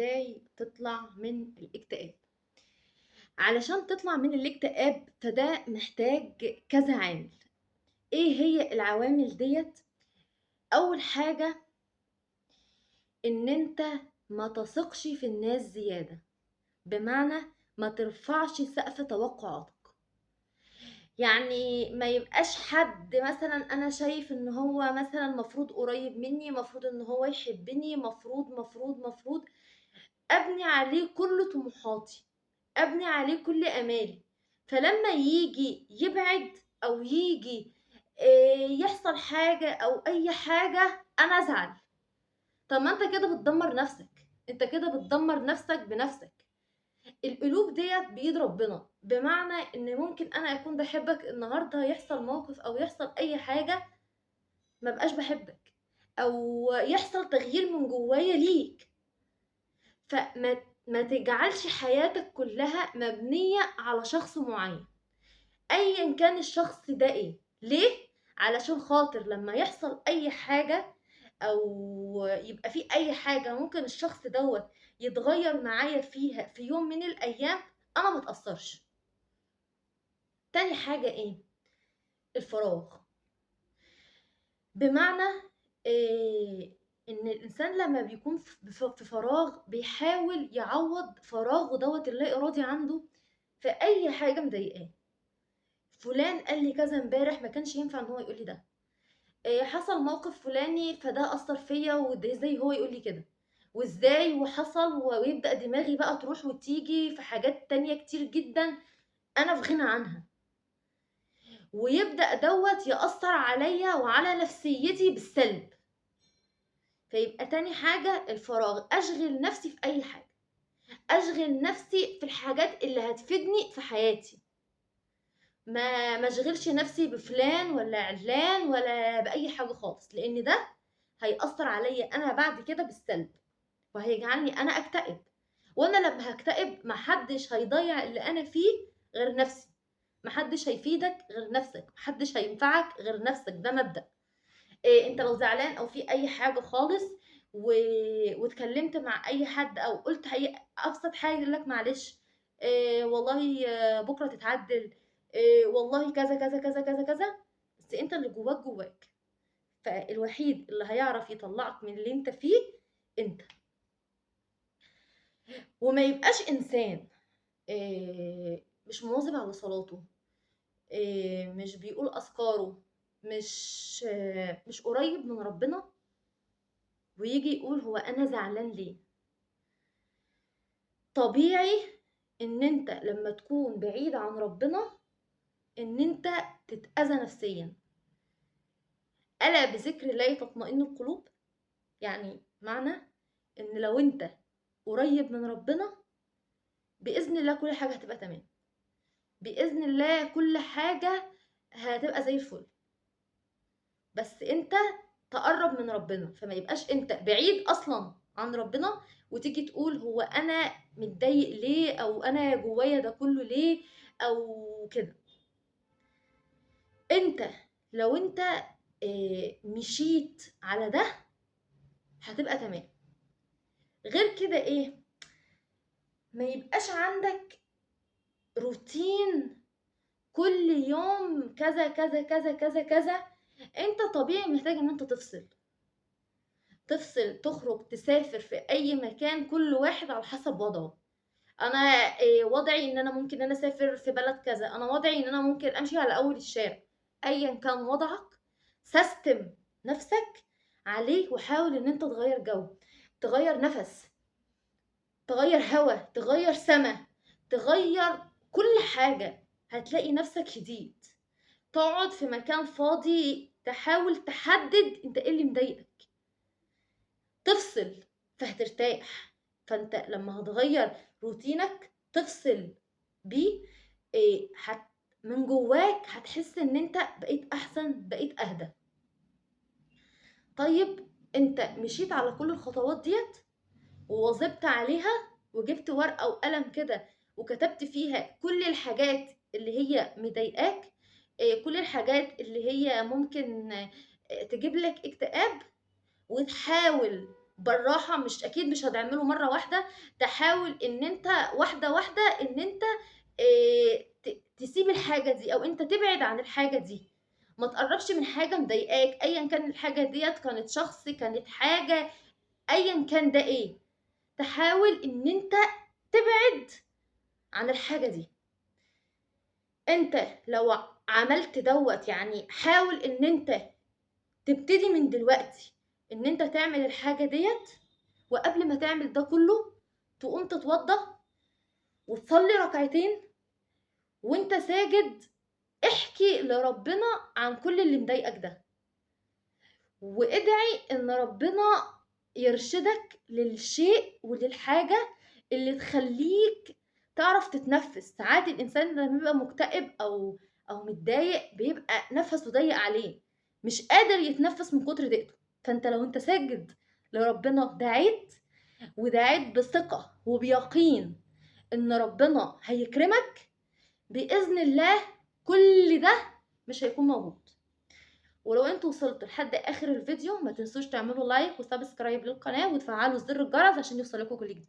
ازاي تطلع من الاكتئاب. علشان تطلع من الاكتئاب فده محتاج كذا عامل. ايه هي العوامل ديت؟ اول حاجة ان انت ما تثقش في الناس زيادة، بمعنى ما ترفعش سقف توقعاتك. يعني ما يبقاش حد مثلا انا شايف ان هو مثلا مفروض قريب مني، مفروض ان هو يحبني، مفروض مفروض مفروض ابني عليه كل طموحاتي، ابني عليه كل امالي، فلما يجي يبعد او يجي يحصل حاجة او اي حاجة انا ازعل. طب ما انت كده بتدمر نفسك، انت كده بتدمر نفسك بنفسك. القلوب ديت بيد ربنا، بمعنى ان ممكن انا اكون بحبك النهارده يحصل موقف او يحصل اي حاجة ما بقاش بحبك، او يحصل تغيير من جوايا ليك. فما ما تجعلش حياتك كلها مبنية على شخص معين ايا كان الشخص ده ايه. ليه؟ علشان خاطر لما يحصل اي حاجة او يبقى في اي حاجة ممكن الشخص دوت يتغير معايا فيها في يوم من الايام انا ما اتاثرش. تاني حاجة ايه؟ الفراغ. بمعنى إيه؟ ان الانسان لما بيكون في فراغ بيحاول يعوض فراغه دوت اللا ارادي عنده في اي حاجة مضايقاه. فلان قال لي كذا امبارح ما كانش ينفع ان هو يقول لي ده، إيه حصل موقف فلاني فده اثر فيا، وده ازاي هو يقول لي كده وازاي وحصل، ويبدا دماغي بقى تروح وتيجي في حاجات تانية كتير جدا انا في غنى عنها، ويبدا دوت ياثر عليا وعلى نفسيتي بالسلب. فيبقى تاني حاجة الفراغ، اشغل نفسي في اي حاجة، اشغل نفسي في الحاجات اللي هتفيدني في حياتي، ما اشغلش نفسي بفلان ولا علان ولا باي حاجة خالص، لان ده هيأثر عليا انا بعد كده بالسلب وهيجعلني انا اكتئب. وانا لما هكتئب محدش هيضيع اللي انا فيه غير نفسي، محدش هيفيدك غير نفسك، محدش هينفعك غير نفسك. ده مبدأ. إيه، انت لو زعلان او في اي حاجة خالص واتكلمت مع اي حد او قلت ابسط حاجة يقول لك معلش، إيه والله بكره تتعدل، إيه والله كذا كذا كذا كذا كذا، بس انت اللي جواك جواك، فالوحيد اللي هيعرف يطلعك من اللي انت فيه انت. وما يبقاش انسان إيه مش مواظب على صلاته، إيه مش بيقول اذكاره، مش قريب من ربنا، ويجي يقول هو انا زعلان ليه. طبيعي ان انت لما تكون بعيد عن ربنا ان انت تتأذى نفسيا. ألا بذكر الله تطمئن القلوب؟ يعني معنى ان لو انت قريب من ربنا بإذن الله كل حاجة هتبقى تمام، بإذن الله كل حاجة هتبقى زي الفل، بس انت تقرب من ربنا. فما يبقاش انت بعيد اصلا عن ربنا وتيجي تقول هو انا متضايق ليه، او انا جوايا ده كله ليه، او كده. انت لو انت مشيت على ده هتبقى تمام. غير كده ايه، ما يبقاش عندك روتين كل يوم كذا كذا كذا كذا كذا. انت طبيعي محتاج ان انت تفصل، تخرج، تسافر في اي مكان، كل واحد على حسب وضعه. انا وضعي ان انا ممكن ان انا اسافر في بلد كذا، انا وضعي ان انا ممكن امشي على اول الشارع. ايا كان وضعك system نفسك عليه، وحاول ان انت تغير جو، تغير نفس، تغير هوا، تغير سما، تغير كل حاجة. هتلاقي نفسك هديت. تقعد في مكان فاضي، تحاول تحدد انت ايه اللي مضايقك، تفصل، فهترتاح. فانت لما هتغير روتينك تفصل بيه إيه، من جواك هتحس ان انت بقيت احسن، بقيت اهدى. طيب انت مشيت على كل الخطوات ديت وواظبت عليها، وجبت ورقة وقلم كده وكتبت فيها كل الحاجات اللي هي مضايقاك، كل الحاجات اللي هي ممكن تجيب لك اكتئاب، وتحاول بالراحة، مش أكيد مش هتعمله مرّة واحدة، تحاول إن أنت واحدة، واحدة إن أنت ت تسيب الحاجة دي أو أنت تبعد عن الحاجة دي، ما تقرّبش من حاجة مضايقاك أيًا كان الحاجة ديّة كانت شخص، كانت حاجة، أيًا كان ده إيه، تحاول إن أنت تبعد عن الحاجة دي. أنت لو عملت دوّة، يعني حاول إن أنت تبتدي من دلوقتي إن أنت تعمل الحاجة ديّة، وقبل ما تعمل ده كله تقوم تتوضّى وتصلي ركعتين، وأنت ساجد احكي لربنا عن كل اللي مضايقك ده، وادعي إن ربنا يرشدك للشيء وللحاجة اللي تخلّيك تعرف تتنفّس. ساعات الإنسان لمّا بيبقى مكتئب أو متضايق بيبقى نَفَسه ضيّق عليه، مش قادر يتنفّس من كتر ضيقته، فأنت لو أنت ساجد لربنا دعيت ودعيت بثقة وبيقين إن ربنا هيكرمك، بإذن الله كل ده مش هيكون موجود. ولو انتوا وصلتوا لحد آخر الفيديو ما تنسوش تعملوا like و subscribe للقناة وتفعلوا زر الجرس عشان يوصلكوا كل جديد.